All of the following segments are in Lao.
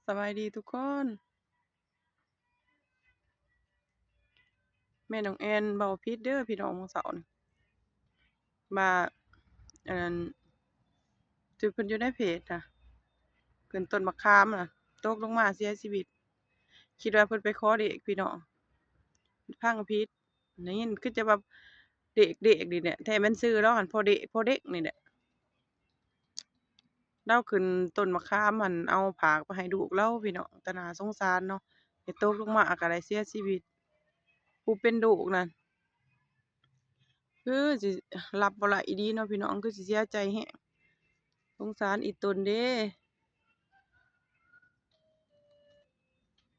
ສະບາຍດີທຸກຄົນ. ແມ່ນ້ອງແອນເວົ້າຜິດເດີພີ່ນ້ອງ ມື້ເຊົ້ານີ້ ວ່າ ອັນນັ້ນ ຈຸດເພິ່ນຢູ່ໃນເພຈນະ ຂຶ້ນຕົ້ນໝາກຂາມນະ ຕົກລົງມາເສຍຊີວິດ. ຄິດວ່າເພິ່ນໄປຂໍເລກພີ່ນ້ອງ ຟັງຜິດ. ໄດ້ຍິນຄືຈະວ່າເດັກໆນີ້ແຫຼະ ແທ້ແມ່ນຊື່ລາວຫັ້ນ ພໍ່ເດັກ ພໍ່ເດັກນີ້ແຫຼະ. ລາວຂຶ້ນຕົ້ນໝາກຂາມຫັ້ນ ເອົາຜາກໄປໃຫ້ລູກລາວພີ່ນ້ອງ ຕາໜ້າສົງສານເນາະ ແຕ່ຕົກລົງມາກໍໄດ້ເສຍຊີວິດ. ຜູ້ເປັນລູກນັ້ນ ຄືຊິຮັບບໍ່ໄດ້ອີ່ຫຼີເນາະພີ່ນ້ອງ ຄືຊິເສຍໃຈແຮງ ສົງສານອີ່ຕົນເດ້.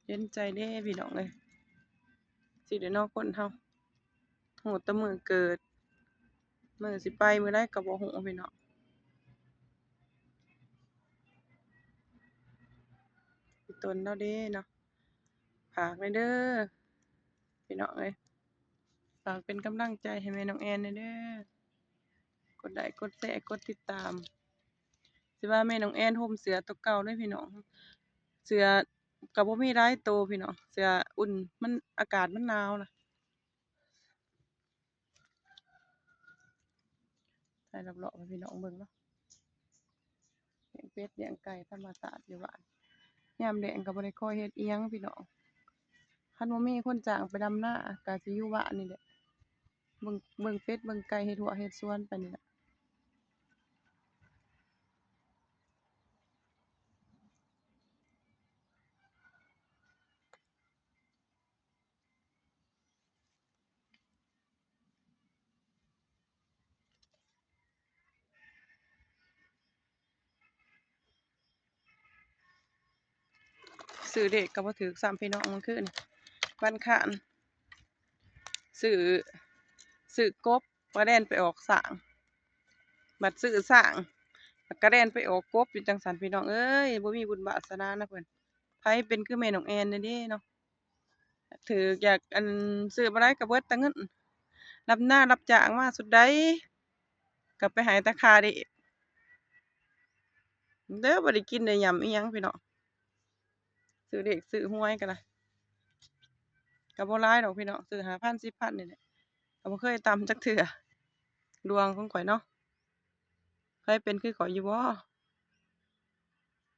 ເຫັນໃຈເດ້ພີ່ນ້ອງເອີຍ ຊິໄດ້ເນາະ ຄົນເຮົາ ຮູ້ແຕ່ມື້ເກີດ ມື້ຊິໄປມື້ໃດກໍບໍ່ຮູ້ພີ່ນ້ອງ. ອີ່ຕົນລາວເດ້ເນາະ ຝາກແດ່ເດີພີ່ນ້ອງເອີຍ ຝາກເປັນກຳລັງໃຈໃຫ້ແມ່ນ້ອງແອນແດ່ເດີ ກົດໄລ້ ກົດແຊ ກົດຕິດຕາມ. ຊິວ່າແມ່ນ້ອງແອນຫົ່ມເສື້ອຕົວເກົ່າເດ້ພີ່ນ້ອງ ເສື້ອກໍບໍ່ມີຫຼາຍໂຕພີ່ນ້ອງ ເສື້ອອຸ່ນ ມັນ ອາກາດມັນໜາວນະ. ຖ່າຍລອບໆໃຫ້ພີ່ນ້ອງເບິ່ງເນາະ ລ້ຽງເປັດລ້ຽງໄກ່ທຳມະຊາດຢູ່ບ້ານ. ຍາມແລ້ງກໍບໍ່ໄດ້ຄ່ອຍເຮັດອີ່ຫຍັງພີ່ນ້ອງ ຄັນບໍ່ມີຄົນຈ້າງໄປດຳນາ ກໍຊິຢູ່ບ້ານນີ້ແຫຼະ ເບິ່ງ ເບິ່ງເປັດເບິ່ງໄກ່ ເຮັດຮົ້ວເຮັດສວນໄປນີ້ແຫຼະ. ຊື້ເລກກໍບໍ່ຖືກຊ້ຳພີ່ນ້ອງ ມື້ຄືນວັນຄານ ຊື້ ຊື້ກົບ ກະແລ່ນໄປອອກຊ້າງ ບັດຊື້ຊ້າງ ກະແລ່ນໄປອອກກົບ ຢູ່ຈັ່ງຊັ້ນພີ່ນ້ອງເອີຍ ບໍ່ມີບຸນວາສະໜານຳເພິ່ນ. ໃຜເປັນຄືແມ່ນ້ອງແອນແດ່ເນາະ ຖືກຢາກ ອັນ ຊື້ບໍ່ໄດ້ກໍເບິດແຕ່ເງິນ ຮັບໜ້າຮັບຈ້າງມາຊຸດໃດ ກໍໄປໃຫ້ແຕ່ຄ່າເລກເດີ ບໍ່ໄດ້ກິນໄດ້ຫຍັບອີ່ຫຍັງພີ່ນ້ອງ. ຊື້ເລກຊື້ຫວຍກໍໄດ້ ກໍບໍ່ຫຼາຍດອກພີ່ນ້ອງ ຊື້ຫ້າພັນ ສິບພັນນີ້ແຫຼະ ກໍບໍ່ເຄີຍຕ່ຳຈັກເທື່ອ ດວງຂອງຂ້ອຍເນາະ. ໃຜເປັນຄືຂ້ອຍຢູ່ບໍ່?